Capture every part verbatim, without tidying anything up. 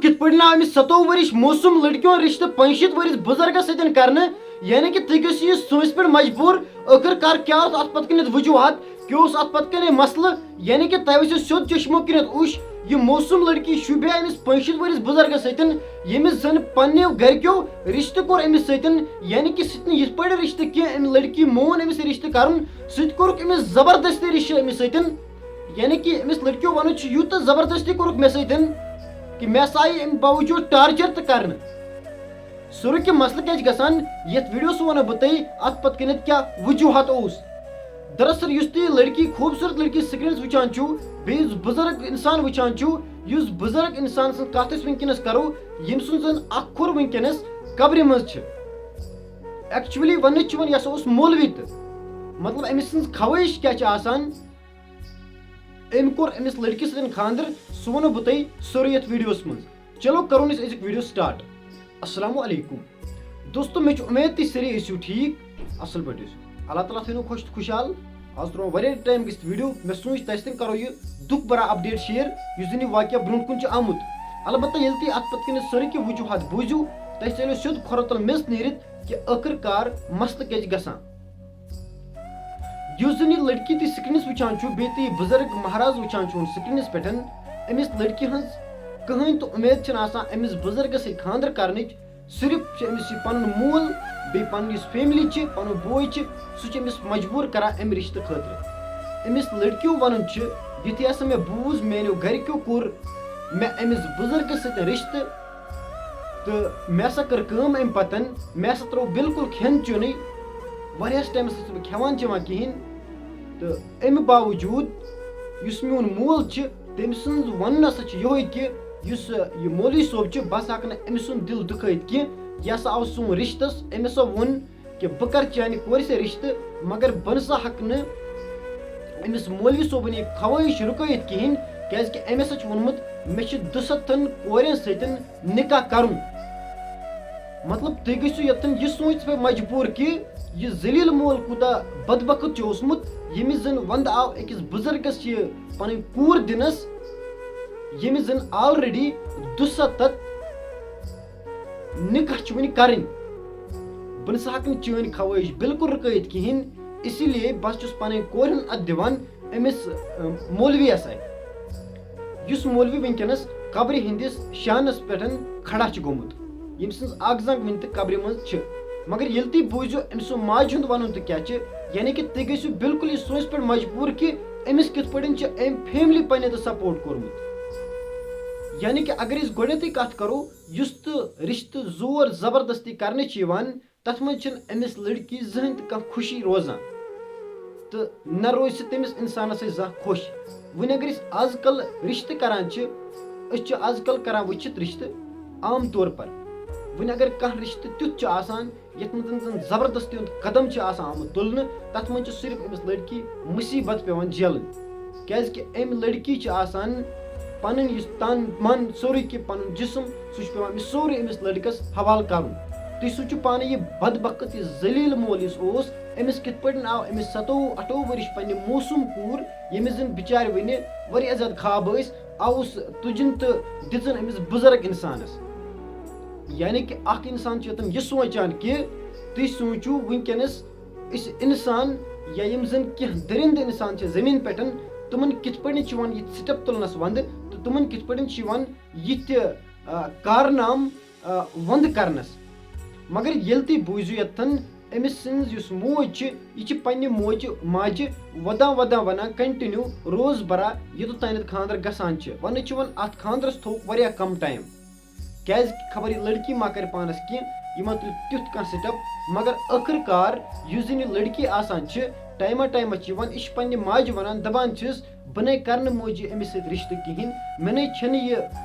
یِتھ پٲٹھۍ نہٕ أمِس ستووُہ ؤرِش موسوم لڑکہِ ہُنٛد رشتہٕ پنٛژشیٖتھ ؤرِس بُزرگس سۭتۍ کرنہٕ، یعنی کہِ تُہۍ گٔژھِو یہِ سونچہِ پٮ۪ٹھ مجبوٗر، ٲخٕر کار کیٛاہ اوس اتھ پتہٕ کٔنٮ۪تھ وجوہات، کیٛاہ اوس اتھ پتہٕ کٔنٮ۪تھ مسلہٕ، یعنی کہِ تۄہہِ وٕچھِو سیوٚد چشمو کِنٮ۪تھ اوٚش، یہِ موسوم لڑکی شوٗبیٛاے أمِس پنٛژشیٖتھ ؤرِس بُزرگس سۭتۍ، ییٚمِس زن پننیو گرِکیو رشتہٕ کوٚر أمِس سۭتۍ، یعنی کہِ سُہ تہِ نہٕ یِتھ پٲٹھۍ رشتہٕ کینٛہہ، أمۍ لڑکی مون أمِس یہِ رشتہٕ کرُن، سُہ تہِ کوٚرُکھ أمِس زبردستی رشتہٕ أمِس سۭتۍ۔ یعنی کہِ أمِس لڑکیو وَنُن چھُ، یوٗتاہ زبردستی کوٚرُکھ مےٚ سۭتۍ کہِ مےٚ ہسا آیہِ اَمہِ باوجوٗد ٹارچر تہِ کرنہٕ۔ سورُے کہِ مسلہٕ کیٛاہ چھِ گژھان، یَتھ ویڈیوَس وَنو بہٕ تۄہہِ اَتھ پتہٕ کَنٮ۪تھ کیٛاہ وجوٗہات اوس۔ دراصل یُس تہِ یہِ لڑکی، خوٗبصوٗرت لڑکی سکرینس وٕچھان چھُو، بیٚیہِ یُس بُزرگ انسان وٕچھان چھُو، یُس بُزرگ انسان سٕنٛز کَتھ أسۍ وٕنکیٚنَس کرو، ییٚمہِ سُنٛد زَن اکھ کھُر وٕنکیٚنَس قبرِ منٛز چھِ۔ ایکچولی وَننہٕ چھُ یِوان، یہِ ہسا اوس مولوی تہٕ مطلب أمۍ سٕنٛز خواہش کیٛاہ چھِ آسان، أمۍ کوٚر أمِس لڑکی سۭتۍ خانٛدر، سُہ وَنو بہٕ تۄہہِ سورُے یَتھ ویڈیوَس منٛز۔ چلو کرون أسۍ أزیُک ویڈیو سٹارٹ۔ السلام علیکم دوستو، مےٚ چھِ اُمید تُہۍ سٲری ٲسِو ٹھیٖک، اَصٕل پٲٹھۍ ٲسِو۔ اللہ تعالیٰ تھٲینو خۄش تہٕ خۄشحال۔ آز ترٛوو واریاہ ٹایم گٔژھِتھ ویڈیو، مےٚ سوٗنٛچ تۄہہِ سۭتۍ کرو یہِ دُکھ بھرا اپڈیٹ شیئر، یُس زن یہِ واقعہ برونٛٹھ کُن چھُ آمُت۔ البتہ ییٚلہِ تُہۍ اَتھ پتہٕ کِنۍ سٲری کینٛہہ وجوٗہات بوٗزِو، تۄہہِ ژَلِو سیوٚد کھۄرو تل میٚژ نیٖرِتھ کہِ ٲخٕر کار مسلہٕ کیٛاہ چھِ گژھان۔ یُس زن یہِ لڑکی تُہۍ سکرینس وٕچھان چھِو، بیٚیہِ تُہۍ یہِ بُزرگ مہراز وٕچھان چھِو سکرینس پٮ۪ٹھ، أمِس لڑکی ہٕنٛز کٕہٕنۍ تہِ اُمید چھِنہٕ آسان أمِس بُزرگس سۭتۍ خانٛدر کرنٕچ۔ صرف چھِ أمِس یہِ پنُن مول، بیٚیہِ پنٕنۍ یُس فیملی چھِ، پنُن بوے چھِ، سُہ چھُ أمِس مجبوٗر کران اَمہِ رِشتہٕ خٲطرٕ۔ أمِس لڑکیو وَنُن چھُ، یُتھُے ہسا مےٚ بوٗز، میٛانیو گرِکیو کوٚر مےٚ أمِس بُزرگس سۭتۍ رِشتہٕ، تہٕ مےٚ ہسا کٔر کٲم اَمہِ پتن، مےٚ ہسا ترٛوو بالکل کھٮ۪ن چیوٚنٕے، واریاہس ٹایمس ٲسٕس بہٕ کھٮ۪وان چٮ۪وان کِہیٖنۍ۔ تہٕ اَمہِ باوجوٗد یُس میون مول چھُ، تٔمۍ سُنٛد وَنُن ہسا چھُ یِہوٚے کہِ یُس، یہِ مولوی صٲب چھُ، بہٕ ہسا ہٮ۪کہٕ نہٕ أمۍ سُنٛد دِل دُکھٲیِتھ کینٛہہ۔ یہِ ہسا آو سون رِشتَس، أمۍ ہسا ووٚن کہِ بہٕ کَرٕ چانہِ کورِ سۭتۍ رِشتہٕ، مگر بہٕ نہ سا ہٮ۪کہٕ نہٕ أمِس مولوی صٲبُن یہِ خواہِش رُکٲیِتھ کِہیٖنۍ، کیٛازِکہِ أمۍ ہسا چھُ ووٚنمُت، مےٚ چھِ دُسَتھَن کورٮ۪ن سۭتۍ نِکاح کَرُن۔ مطلب، تُہۍ گٔژھِو یَتَن یہِ سوٗنٛچِتھ پٮ۪ٹھ مجبوٗر کہِ یہِ ذلیل مول کوٗتاہ بدبخت چھُ اوسمُت، ییٚمِس زَن وَندٕ آو أکِس بُزرگَس یہِ پَنٕنۍ کوٗر دِنَس، ییٚمِس زَن already دُسَتَتھ نِکاح چھِ وٕنہِ کَرٕنۍ۔ بہٕ نہ سا ہٮ۪کہٕ نہٕ چٲنۍ خواہِش بالکل رُکٲیِتھ کِہیٖنۍ، اسی لیے بہٕ چھُس پَنٕنۍ کورِ ہُنٛد اَتھٕ دِوان أمِس، اَ، مولویَس اَتھِ، یُس مولوی وٕنکیٚنَس قبرِ ہٕنٛدِس شانَس پٮ۪ٹھ کھڑا چھُ گوٚمُت، ییٚمہِ سٕنٛز اَکھ زنٛگ وٕنہِ تہِ قبرِ منٛز چھِ۔ مگر ییٚلہِ تُہۍ بوٗزِو أمۍ سُنٛد ماجہِ ہُنٛد وَنُن تہٕ کیٛاہ چھِ، یعنی کہِ تُہۍ گٔژھِو بالکل یہِ سونٛچِتھ پٮ۪ٹھ مجبوٗر کہِ أمِس کِتھ پٲٹھۍ چھِ أمۍ فیملی پنٛنہِ تہٕ سپورٹ کوٚرمُت۔ یعنی کہِ اگر أسۍ گۄڈٕنٮ۪تھٕے کَتھ کَرو، یُس تہٕ رِشتہٕ زور زبردستی کرنہٕ چھِ یِوان، تَتھ منٛز چھِنہٕ أمِس لڑکی زٕہٕنۍ تہِ کانٛہہ خوشی روزان، تہٕ نہ روزِ سُہ تٔمِس اِنسانَس سۭتۍ زانٛہہ خۄش۔ وۄنۍ اگر أسۍ آز کل رِشتہٕ کران چھِ، أسۍ چھِ آز کل کران وٕچھِتھ رِشتہٕ عام طور پر۔ وۄنۍ اگر کانٛہہ رِشتہٕ تیُتھ چھُ آسان، یَتھ منٛز زَن زبردستی ہُنٛد قدم چھُ آسان آمُت تُلنہٕ، تَتھ منٛز چھِ صرف أمِس لڑکی مُصیٖبت پٮ۪وان جیلٕنۍ۔ کیٛازِکہِ أمۍ لڑکی چھِ آسان پَنٕنۍ یُس تَن من، سورُے کینٛہہ، پَنُن جسم، سُہ چھُ پٮ۪وان أمِس سورُے أمِس لڑکَس حوالہٕ کَرُن۔ تُہۍ سوٗنٛچِو پانہٕ، یہِ بدبخت، یہِ ذلیل مول یُس اوس، أمِس کِتھ پٲٹھۍ آو أمِس ستووُہ اَٹھووُہ ؤرِش پنٛنہِ موسوم کوٗر، ییٚمِس زَن بِچارِ وٕنہِ واریاہ زیادٕ خواب ٲسۍ، آوُس تُجِن تہٕ دِژٕن أمِس بُزرگ اِنسانَس۔ یعنی کہِ اَکھ اِنسان چھُ یوٚتَن یہِ سونٛچان کہِ تُہۍ سوٗنٛچِو وٕنکیٚنَس أسۍ اِنسان یا یِم زَن کینٛہہ دٔرِنٛدٕ اِنسان چھِ زٔمیٖن پٮ۪ٹھ، تِمَن کِتھ پٲٹھۍ چھِ یِوان یِتھ سِٹٮ۪پ تُلنَس وَندٕ تہٕ تِمَن کِتھ پٲٹھۍ چھِ یِوان یِتھِ، آ، کارنام، آ، وَندٕ کَرنَس۔ مگر ییٚلہِ تُہۍ بوٗزِو یَتَن أمِس سٕنٛز یُس موج چھِ، یہِ چھِ پنٛنہِ موجہِ ماجہِ وَدان وَدان وَنان کنٹِنیوٗ روز برا یوٚتَتھ تانٮ۪تھ خانٛدر گژھان چھِ۔ وَننہٕ چھِ یِوان اَتھ خانٛدرَس تھوٚوُکھ واریاہ کَم ٹایم۔ کیٛازِ خبر یہِ لڑکی ما کرِ پانس کینٛہہ، یہِ ما تُلہِ تیُتھ کانٛہہ سٹیپ۔ مگر ٲخٕر کار یُس زن یہِ لڑکی آسان چھِ، ٹایمہ ٹایمہ چھِ یِوان، یہِ چھِ پننہِ ماجہِ ونان، دپان چھِس، بہٕ نے کرنہٕ موجی أمِس سۭتۍ رشتہٕ کِہیٖنۍ، مےٚ نے چھَنہٕ یہِ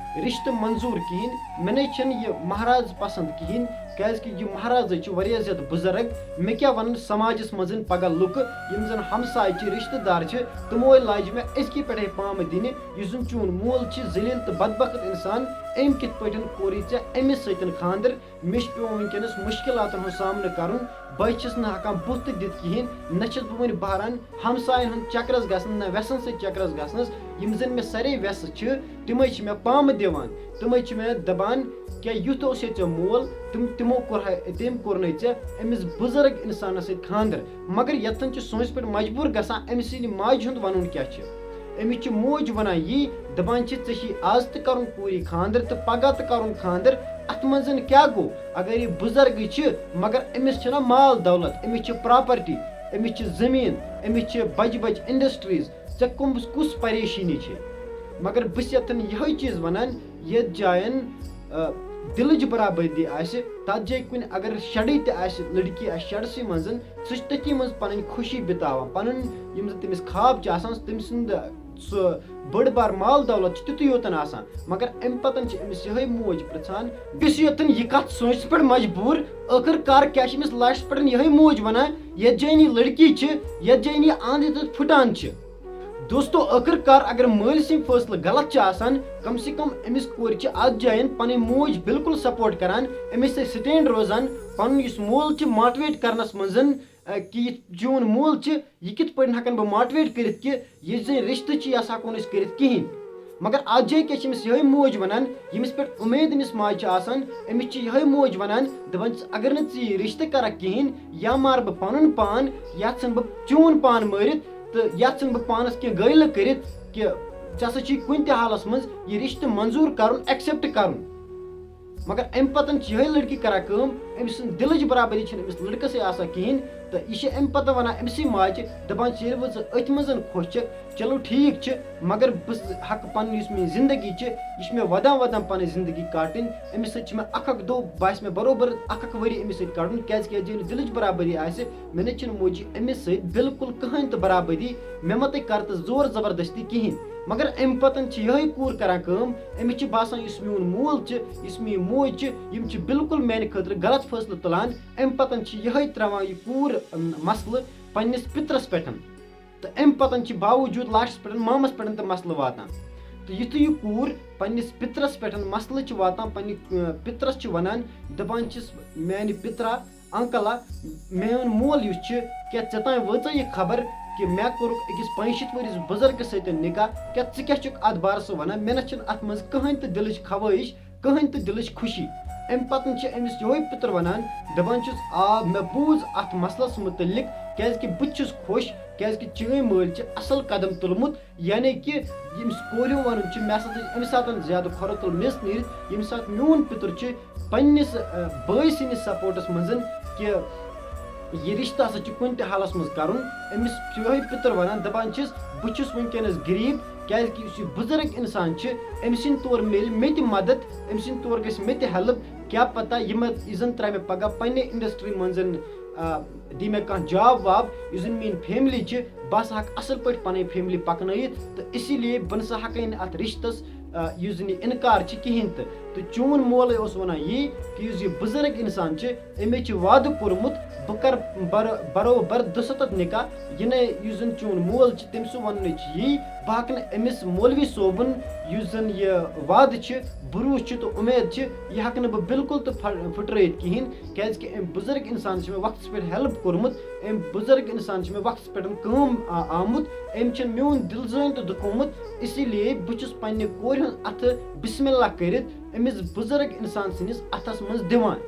رشتہٕ منظوٗر کِہیٖنۍ، مےٚ نے چھَنہٕ یہِ مہراز پسند کِہیٖنۍ، کیٛازِ کہِ یہِ مہرازے چھُ واریاہ زیادٕ بُزرگ۔ مےٚ کیٛاہ ونن سماجس منٛز پگاہ لُکہٕ، یِم زن ہمسایہِ چھِ، رشتہٕ دار چھِ، تِموے لاجہِ مےٚ أزکی پٮ۪ٹھے پامہٕ دِنہِ۔ یُس زن چون مول چھُ ذلیل تہٕ بدبخت انسان، أمۍ کِتھ پٲٹھۍ کوٚرُے ژےٚ أمِس سۭتۍ خانٛدر؟ مےٚ چھُ پٮ۪وان وٕنکیٚنس مُشکِلاتن ہُنٛد سامنہٕ کرُن۔ بہٕ چھُس نہٕ ہٮ۪کان بُتھ تہِ دِتھ کِہیٖنۍ، نہ چھُس بہٕ وۄنۍ بہران ہمساین ہُنٛد چکرس گژھنس، نہ وٮ۪سن سۭتۍ چکرس گژھنس۔ یِم زَن مےٚ سارے وٮ۪سہٕ چھِ، تِمَے چھِ مےٚ پامہٕ دِوان، تِمَے چھِ مےٚ دَپان، کیٛاہ یُتھ اوس یہِ ژےٚ مول؟ تِم تِمو کوٚر ہا، تٔمۍ کوٚر نَے ژےٚ أمِس بُزرگ اِنسانَس سۭتۍ خانٛدر۔ مگر یَتھَن چھِ سونٛچہِ پٮ۪ٹھ مجبوٗر گژھان أمۍ سٕنٛدِ ماجہِ ہُنٛد وَنُن کیٛاہ چھِ۔ أمِس چھِ موج وَنان یی، دَپان چھِ، ژےٚ چھی آز تہِ کَرُن کوٗری خانٛدر تہٕ پَگاہ تہِ کَرُن خانٛدر، اَتھ منٛز کیٛاہ گوٚو؟ اگر یہِ بُزرگٕے چھِ، مگر أمِس چھِنہ مال دولت، أمِس چھِ پراپرٹی، أمِس چھِ زٔمیٖن، أمِس چھِ بَجہِ بَجہِ انڈسٹریٖز، ژےٚ کُم، کُس پریشٲنی چھے؟ مگر بہٕ چھُس یَتھَن یِہوٚے چیٖز وَنان، یَتھ جایَن، آ، دِلٕچ برابٔدی آسہِ، تَتھ جایہِ کُنہِ اگر شَڈٕے تہِ آسہِ، لٔڑکی آسہِ شَڈسٕے منٛز، سُہ چھُ تٔتھی منٛز پَنٕنۍ خوشی بِتاوان، پَنُن یِم زَن تٔمِس خواب چھِ آسان، تٔمۍ سُنٛد سُہ بٔڑ بار مال دولت چھِ تیُتُے یوتَن آسان۔ مگر اَمہِ پَتَن چھِ أمِس یِہوٚے موج پِرٛژھان، بہٕ چھُس یَتھَن یہِ کَتھ سونٛچنَس پٮ۪ٹھ مجبوٗر، ٲخٕر کار کیٛاہ چھِ أمِس لاسٹَس پٮ۪ٹھ یِہوٚے موج وَنان، یَتھ جایَن یہِ لٔڑکی چھِ، یَتھ جایَن یہِ اَنٛد ہیٚتھ پھٕٹان چھِ۔ دوستو، ٲخٕر کار اگر مٲلۍ سٕنٛدۍ فٲصلہٕ غلط چھِ آسان، کم سے کم أمِس کورِ چھِ اَتھ جایَن پَنٕنۍ موج بالکل سپورٹ کران، أمِس سۭتۍ سٹینڈ روزان، پَنُن یُس مول چھِ موٹیویٹ کرنَس منٛز، اَ، کہِ یہِ چون مول چھِ، یہِ کِتھ پٲٹھۍ ہٮ۪کَن بہٕ موٹیویٹ کٔرِتھ کہِ یہِ زَن رِشتہٕ چھِ، یہِ ہسا ہٮ۪کو نہٕ أسۍ کٔرِتھ کِہیٖنۍ۔ مگر اَتھ جایہِ کیٛاہ چھِ أمِس یِہوٚے موج وَنان، ییٚمِس پٮ۪ٹھ اُمید أمِس ماجہِ چھِ آسان، أمِس چھِ یِہوٚے موج وَنان، دَپان چھِس، اگر نہٕ ژٕ یہِ رِشتہٕ کَرَکھ کِہیٖنۍ، یا مارٕ بہٕ پَنُن پان، یا ژھٕنہٕ بہٕ چون پان مٲرِتھ، تہٕ یَتھ ژھٕنہٕ بہٕ پانَس کینٛہہ گٲلہٕ کٔرِتھ کہِ ژےٚ ہسا چھُے کُنہِ تہِ حالَس منٛز یہِ رِشتہٕ منظوٗر کَرُن، ایکسیپٹ کَرُن۔ مگر اَمہِ پَتَن چھِ یِہوٚے لٔڑکی کَران کٲم، أمۍ سٕنٛز دِلٕچ برابٔدی چھَنہٕ أمِس لٔڑکَسٕے آسان کِہیٖنۍ، تہٕ یہِ چھِ اَمہِ پَتہٕ وَنان أمۍ سٕے ماجہِ، دَپان چھِ، ییٚلہِ وۄنۍ ژٕ أتھۍ منٛز خۄش چھَکھ، چلو ٹھیٖک چھِ، مگر بہٕ ہٮ۪کہٕ پَنٕنۍ یُس میٛٲنۍ زِندگی چھِ، یہِ چھِ مےٚ وَدان وَدان پَنٕنۍ زِندگی کَٹٕنۍ، أمِس سۭتۍ چھِ مےٚ اَکھ اَکھ دۄہ باسہِ مےٚ بروبر اَکھ اَکھ ؤری أمِس سۭتۍ کَڑُن، کیٛازِکہِ ییٚلہِ دِلٕچ برابٔدی آسہِ، مےٚ نہ چھِنہٕ موجی أمِس سۭتۍ بالکل کٕہٕنۍ تہِ برابٔدی، مےٚ مہ تُہۍ کَر تہٕ زور زبردستی کِہیٖنۍ۔ مگر اَمہِ پَتَن چھِ یِہوٚے کوٗر کَران کٲم، أمِس چھِ باسان یُس میون مول چھِ، یُس میٛٲنۍ موج چھِ، یِم چھِ بالکل میٛانہِ خٲطرٕ غلط فٲصلہٕ تُلان، اَمہِ پَتَن چھِ یِہوٚے ترٛاوان یہِ کوٗر، اَم، مسلہٕ پنٛنِس پِترَس پٮ۪ٹھ۔ تہٕ اَمہِ پَتَن چھِ باوجوٗد لاسٹَس پٮ۪ٹھ مامَس پٮ۪ٹھ تہِ مسلہٕ واتان۔ تہٕ یُتھُے یہِ کوٗر پنٛنِس پِترَس پٮ۪ٹھ مسلہٕ چھِ واتان، پنٛنہِ، اَ، پِترَس چھِ وَنان، دَپان چھِس، میٛانہِ پِترا، انکلا، میون مول یُس چھُ، کیٛاہ ژےٚ تام وٲژاہ یہِ خبر کہِ مےٚ کوٚرُکھ أکِس پانٛژھ شیٖتھ ؤرِس بُزرگہٕ سۭتۍ نِکاح؟ کیٛاہ ژٕ کیٛاہ چھُکھ اَتھ بارَس منٛز وَنان؟ مےٚ نہ چھِنہٕ اَتھ منٛز کٕہٕنۍ تہِ دِلٕچ خواہِش، کٕہٕنۍ تہِ دِلٕچ خوشی۔ اَمہِ پَتہٕ چھِ أمِس یِہوٚے پِتُر وَنان، دَپان چھُس، آ، مےٚ بوٗز اَتھ مسلَس مُتعلِق، کیٛازِکہِ بہٕ تہِ چھُس خۄش، کیٛازِکہِ چٲنۍ مٲلۍ چھِ اَصٕل قدم تُلمُت، یعنی کہِ ییٚمِس کورِ ہُنٛد وَنُن چھُ، مےٚ ہسا چھِ اَمہِ ساتَن زیادٕ کھۄرٕ تُل میٚژ نیٖرِتھ، ییٚمہِ ساتہٕ میون پِتُر چھُ پنٛنِس، اَ، بٲے سٕنٛدِس سپوٹَس منٛز کہِ یہِ رِشتہٕ ہسا چھُ کُنہِ تہِ حالَس منٛز کَرُن۔ أمِس چھُ یِہوٚے پِتُر وَنان، دَپان چھِس، بہٕ چھُس وٕنکیٚنَس غریٖب، کیٛازِکہِ یُس یہِ بُزرٕگ اِنسان چھِ، أمۍ سٕنٛدِ طور میلہِ مےٚ تہِ مَدَد، أمۍ سٕنٛدِ طور گژھِ مےٚ تہِ ہیلٕپ۔ کیٛاہ پَتہ یہِ ما، یہِ زَن ترٛایہِ مےٚ پَگاہ پنٛنہِ اِنڈَسٹِرٛی منٛز، آ، دی مےٚ کانٛہہ جاب واب، یُس زَن میٛٲنۍ فیملی چھِ، بہٕ ہسا ہٮ۪کہٕ اَصٕل پٲٹھۍ پَنٕنۍ فیملی پَکنٲیِتھ، تہٕ اسی لیے بہٕ نہ سا ہٮ۪کَے نہٕ اَتھ رِشتَس، آ، یُس زَن یہِ اِنکار چھِ کِہیٖنۍ تہِ۔ تہٕ چون مولٕے اوس وَنان یی کہِ یُس یہِ بُزرٕگ اِنسان چھِ، أمِس چھِ وعدٕ کوٚرمُت، بہٕ کَرٕ بَر-، بَروبَر دُسَتَتھ نِکاح۔ یہِ نے یُس زَن چون مول چھِ، تٔمۍ سُنٛد وَننٕے چھِ یی، بہٕ ہٮ۪کہٕ نہٕ أمِس مولوی صٲبُن یُس زَن یہِ وعدٕ چھِ، بروسہٕ چھِ تہٕ اُمید چھِ، یہِ ہٮ۪کہٕ نہٕ بہٕ بالکل تہِ پھَ-، پھٕٹرٲیِتھ کِہیٖنۍ، کیٛازِکہِ أمۍ بُزرٕگ اِنسانَس چھِ مےٚ وقتَس پٮ۪ٹھ ہیلٕپ کوٚرمُت، أمۍ بُزرٕگ اِنسانَس چھِ مےٚ وقتَس پٮ۪ٹھ کٲم آ-، آمُت، أمۍ چھِنہٕ میون دِل زٲنۍ تہٕ دُکھومُت، اسی لیے بہٕ چھُس پنٛنہِ کورِ ہُنٛد اَتھٕ بسم اللہ کٔرِتھ أمِس بُزرٕگ اِنسان سٕنٛدِس اَتھَس منٛز دِوان۔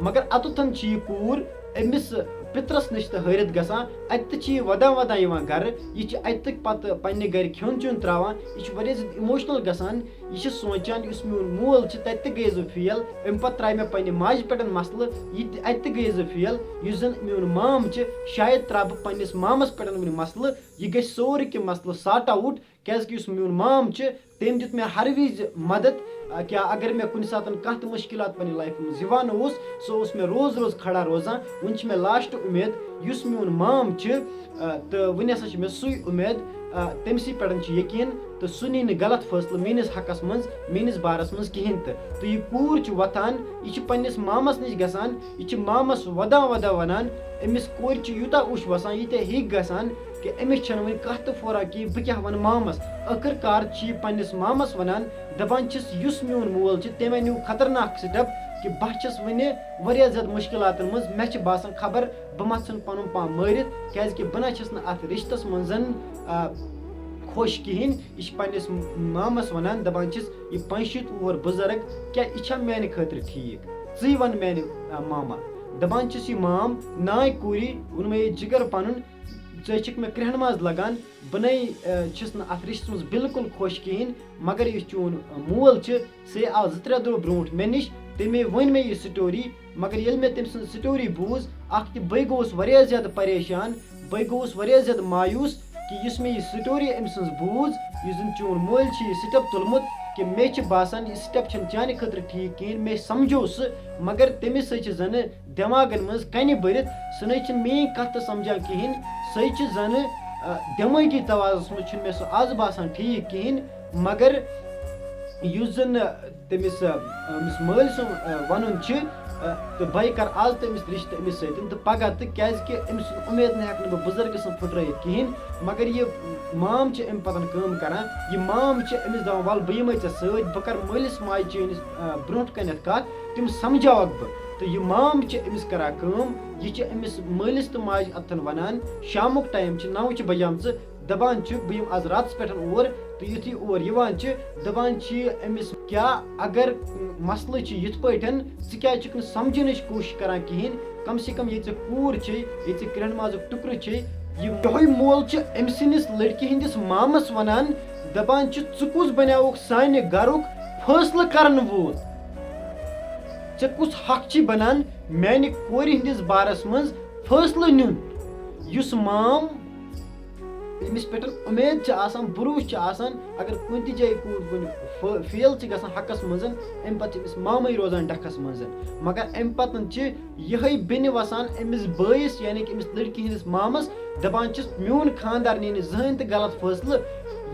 مگر اَتُتھَن چھِ یہِ کوٗر أمِس پِترَس نِش تہٕ ہٲرِتھ گژھان۔ اَتہِ تہِ چھِ یہِ وَدان وَدان یِوان گَرٕ۔ یہِ چھِ اَتہِ تہٕ پَتہٕ پنٛنہِ گَرِ کھیوٚن چیوٚن ترٛاوان۔ یہِ چھِ واریاہ زیادٕ اِموشنَل گژھان۔ یہِ چھِ سونٛچان، یُس میون مول چھِ، تَتہِ تہِ گٔیَس بہٕ فیل۔ اَمہِ پَتہٕ ترٛایہِ مےٚ پنٛنہِ ماجہِ پٮ۪ٹھ مسلہٕ، یہِ تہِ، اَتہِ تہِ گٔیَس بہٕ فیل۔ یُس زَن میون مام چھِ، شاید ترٛاوٕ بہٕ پنٛنِس مامَس پٮ۪ٹھ وٕنہِ مسلہٕ۔ یہِ گژھِ سورُے کینٛہہ مسلہٕ سارٹ آوُٹ۔ کیٛازِکہِ یُس میون مام چھِ، تٔمۍ دیُت مےٚ ہر وِزِ مدد۔ آ، کیٛاہ اگر مےٚ کُنہِ ساتَن کانٛہہ تہِ مُشکِلات پنٛنہِ لایفہِ منٛز یِوان اوس، سُہ اوس مےٚ روز روز کھڑا روزان۔ وٕنہِ چھِ مےٚ لاسٹ اُمید، یُس میون مام چھِ، آ، تہٕ وٕنہِ ہسا چھِ مےٚ سُے اُمید، آ، تٔمۍ سٕے پٮ۪ٹھ چھُ یقیٖن، تہٕ سُہ نی نہٕ غلط فٲصلہٕ میٛٲنِس حقَس منٛز، میٛٲنِس بارَس منٛز کِہیٖنۍ تہِ۔ تہٕ یہِ کوٗر چھِ وۄتھان، یہِ چھِ پنٛنِس مامَس نِش گژھان، یہِ چھِ مامَس وَدان وَدان وَنان، أمِس کورِ چھِ یوٗتاہ اوٚش وَسان، ییٖتیٛاہ ہیٚکۍ گژھان، کہِ أمِس چھَنہٕ وۄنۍ کَتھ تہٕ پھوران کہِ بہٕ کیٛاہ وَنہٕ مامَس۔ ٲخٕر کار چھِ یہِ پنٛنِس مامَس وَنان، دَپان چھِس، یُس میون مول چھِ، تٔمۍ نیوٗ خطرناک سٹیپ کہِ بہٕ چھَس وٕنہِ واریاہ زیادٕ مُشکِلاتَن منٛز۔ مےٚ چھِ باسان خبر بہٕ ما ژھٕنہٕ پَنُن پان مٲرِتھ، کیٛازِکہِ بہٕ نہ چھَس نہٕ اَتھ رِشتَس منٛز، آ، خۄش کِہیٖنۍ۔ یہِ چھِ پنٛنِس مامَس وَنان، دَپان چھِس، "یہِ پانٛژھ شیٖتھ وُہُر بُزرٕگ، کیٛاہ یہِ چھا میٛانہِ خٲطرٕ ٹھیٖک؟ ژٕے وَن میٛانہِ، آ، ماما۔" دَپان چھِس یہِ مام، "ناے کوٗری، ووٚن مےٚ یہِ جِگر پَنُن، ژٕ چھِکھ مےٚ کرٛٮ۪ہن منٛز لَگان، بہٕ نَے، آ، چھِس نہٕ اَتھ رِشتَس منٛز بِلکُل خۄش کِہیٖنۍ، مگر یُس چون مول چھُ، سُے آو زٕ ترٛےٚ دۄہ برونٛٹھ مےٚ نِش، تٔمۍ ووٚن مےٚ یہِ story، مگر ییٚلہِ مےٚ تٔمۍ سٕنٛز story بوٗز، اَکھ تہِ بہٕ گوٚوُس واریاہ زیادٕ پریشان، بہٕ گوٚوُس واریاہ زیادٕ مایوٗس کہِ یُس مےٚ یہِ story أمۍ سٕنٛز بوٗز، یُس زَن چون مٲلۍ چھُ یہِ step تُلمُت، کہِ مےٚ چھِ باسان یہِ step چھَنہٕ چانہِ خٲطرٕ ٹھیٖک کِہیٖنۍ، مےٚ سَمجھو سُہ، مگر تٔمِس سۭتۍ چھِ زَنہٕ دٮ۪ماغَن منٛز کَنہِ بٔرِتھ، سُہ نَے چھِنہٕ میٛٲنۍ کَتھ تہٕ سَمجھان کِہیٖنۍ، سُے چھِ زَنہٕ، آ، دٮ۪مٲغی توازنَس منٛز چھُنہٕ مےٚ سُہ آز باسان ٹھیٖک کِہیٖنۍ، مگر یُس زَن، آ، تٔمِس، آ، أمِس مٲلۍ سُنٛد، آ، وَنُن چھُ، آ، تہٕ بہٕ کَرٕ آز تہِ أمِس رِشتہٕ أمِس سۭتۍ تہٕ پَگاہ تہٕ، کیٛازِکہِ أمۍ سٕنٛز اُمید نہٕ ہٮ۪کہٕ نہٕ بہٕ بُزرگہٕ سٕنٛز پھٕٹرٲیِتھ کِہیٖنۍ، مگر یہِ مام چھِ اَمہِ پَتَن کٲم کَران، یہِ مام چھِ أمِس دَپان، "وَلہٕ بہٕ یِمَے ژےٚ سۭتۍ، بہٕ کَرٕ مٲلِس ماجہِ چٲنِس، آ، برٛونٛٹھ کَنٮ۪تھ کَتھ، تِم سَمجھاوَکھ بہٕ۔" تہٕ یہِ مام چھِ أمِس کَران کٲم، یہِ چھِ أمِس مٲلِس تہٕ ماجہِ اَتھَن وَنان، شامُک time چھِ، نَو چھِ بَجیمژٕ، دَپان چھِ، بہٕ یِمہٕ آز راتَس پٮ۪ٹھ اور، تہٕ یُتھُے اور یِوان چھِ، دَپان چھِ یہِ أمِس، کیٛاہ اگر مسلہٕ چھِ یِتھ پٲٹھۍ، ژٕ کیٛازِ چھُکھ نہٕ سَمجھنٕچ کوٗشِش کَران کِہیٖنۍ؟ کم سے کم ییٚتہِ ژےٚ کوٗر چھے، ییٚتہِ ژےٚ کرٛٮ۪ہن مازُک ٹُکرٕ چھے، یہِ یِہوٚے مول چھُ أمۍ سٕنٛدِس لٔڑکہِ ہٕنٛدِس مامَس وَنان، دَپان چھِ، "ژٕ کُس بَنیوُکھ سانہِ گَرُک فٲصلہٕ کَرَن وول؟ ژےٚ کُس حق چھِ بَنان میٛانہِ کورِ ہٕنٛدِس بارَس منٛز فٲصلہٕ نیُن؟" یُس مام أمِس پٮ۪ٹھ اُمید چھِ آسان، بروسہٕ چھِ آسان، اگر کُنہِ تہِ جایہِ کوٗر کُنہِ فٲ-، fail چھِ گژھان حقَس منٛز، اَمہِ پَتہٕ چھِ أمِس مامٕے روزان ڈَکھَس منٛز۔ مگر اَمہِ پَتہٕ چھِ یِہوٚے بیٚنہِ وَسان أمِس بٲیِس، یعنی کہِ أمِس لٔڑکی ہٕنٛدِس مامَس، دَپان چھِس، "میون خانٛدار نی نہٕ زٕہٕنۍ تہِ غلط فٲصلہٕ۔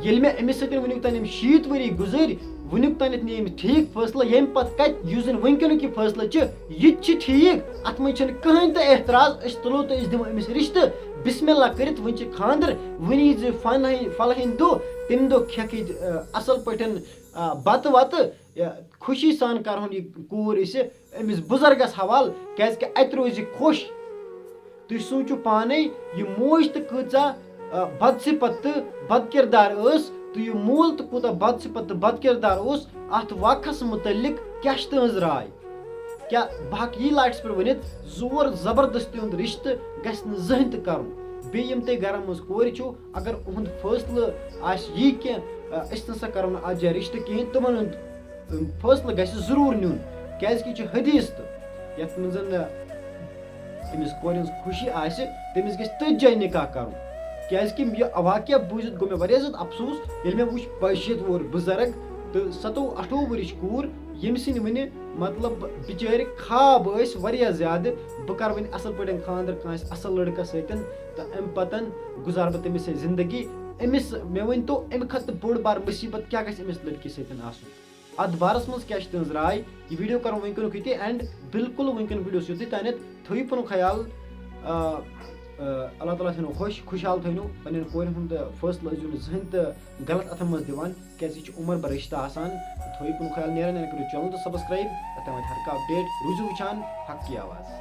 ییٚلہِ مےٚ أمِس سۭتۍ وٕنیُک تام یِم شیٖتھ ؤری گُزٲرۍ، وٕنیُک تام نی أمِس ٹھیٖک فٲصلہٕ، ییٚمہِ پَتہٕ کَتہِ یُس زَن وٕنکیٚنُک یہِ فٲصلہٕ چھِ، یہِ تہِ چھِ ٹھیٖک، اَتھ منٛز چھَنہٕ کٕہٕنۍ تہِ اعتراض، أسۍ تُلو تہٕ أسۍ دِمو أمِس رِشتہٕ، بسم اللہ کٔرِتھ، وٕنہِ چھِ خانٛدر، وٕنہِ یی زِ فَلٲنۍ، فَلٲنۍ دۄہ، تَمہِ دۄہ کھٮ۪کھ یہِ، آ، اَصٕل پٲٹھۍ، آ، بَتہٕ وَتہٕ، یا خوشی سان کَرہون یہِ کوٗر أسہِ أمِس بُزرگَس حوالہٕ، کیٛازِکہِ اَتہِ روزِ خۄش۔" تُہۍ سوٗنٛچِو پانَے، یہِ موج تہٕ کۭژاہ، آ، بدصفت تہٕ بدکردار ٲس، تہٕ یہِ مول تہٕ کوٗتاہ بدصفت تہٕ بدکردار اوس، اَتھ واقعس مُتعلِق کیٛاہ چھِ تُہٕنٛز راے؟ کیٛاہ بہٕ ہٮ۪کہٕ یی last پٮ۪ٹھ ؤنِتھ، زور زبردستی ہُنٛد رِشتہٕ گژھِ نہٕ زٕہٕنۍ تہِ کَرُن؟ بیٚیہِ یِم تُہۍ گَرَن منٛز کورِ چھِو، اگر اُہُنٛد فٲصلہٕ آسہِ یی کہِ، آ، أسۍ نہ سا کَرو نہٕ اَتھ جایہِ رِشتہٕ کِہیٖنۍ، تِمَن ہُنٛد، آ، فٲصلہٕ گژھِ ضروٗر نیُن، کیٛازِکہِ یہِ چھُ حدیث تہٕ یَتھ منٛز، آ، أمِس کورِ ہٕنٛز خوشی آسہِ، تٔمِس گژھِ تٔتھۍ جایہِ نِکاح کَرُن۔ کیٛازِکہِ یہِ واقعہ بوٗزِتھ گوٚو مےٚ واریاہ زیادٕ اَفسوٗس، ییٚلہِ مےٚ وُچھ پانٛژھ شیٖتھ وُہُر بُزرٕگ تہٕ سَتووُہ اَٹھووُہ ؤرِش کوٗر، ییٚمہِ سٕنٛدۍ وٕنہِ، مطلب، بِچٲرۍ خواب ٲسۍ واریاہ زیادٕ، بہٕ کَرٕ وۄنۍ اَصٕل پٲٹھۍ خانٛدر کٲنٛسہِ اَصٕل لٔڑکَس سۭتۍ تہٕ اَمہِ پَتَن گُزارٕ بہٕ تٔمِس سۭتۍ زِندگی۔ أمِس، مےٚ ؤنۍ تو، اَمہِ کھۄتہٕ بوٚڑ بار مُصیٖبت کیٛاہ گژھِ أمِس لٔڑکی سۭتۍ آسُن؟ اَتھ بارَس منٛز کیٛاہ چھِ تُہٕنٛز راے؟ یہِ video کَرو وٕنکیٚنُک ییٚتی end۔ بالکل وٕنکیٚنُک video چھُ یُتُے تانٮ۪تھ۔ تھٲیِو پَنُن خیال۔ آ، آ، اللہ تعالیٰ تھٲینو خۄش، خۄشحال تھٲینو۔ پنٛنٮ۪ن کورٮ۪ن ہُنٛد فٲصلہٕ ٲسۍزیو نہٕ زٕہٕنۍ تہِ غلط اَتھَن منٛز دِوان، کیٛازِ یہِ چھُ عمر بھر رِشتہٕ آسان۔ تھٲیِو پَنُن خیال، نیران نیران کٔرِو channel تہٕ subscribe، یوٚتام واتہِ ہر کانٛہہ update۔ روٗزِو وٕچھان حق کی آواز۔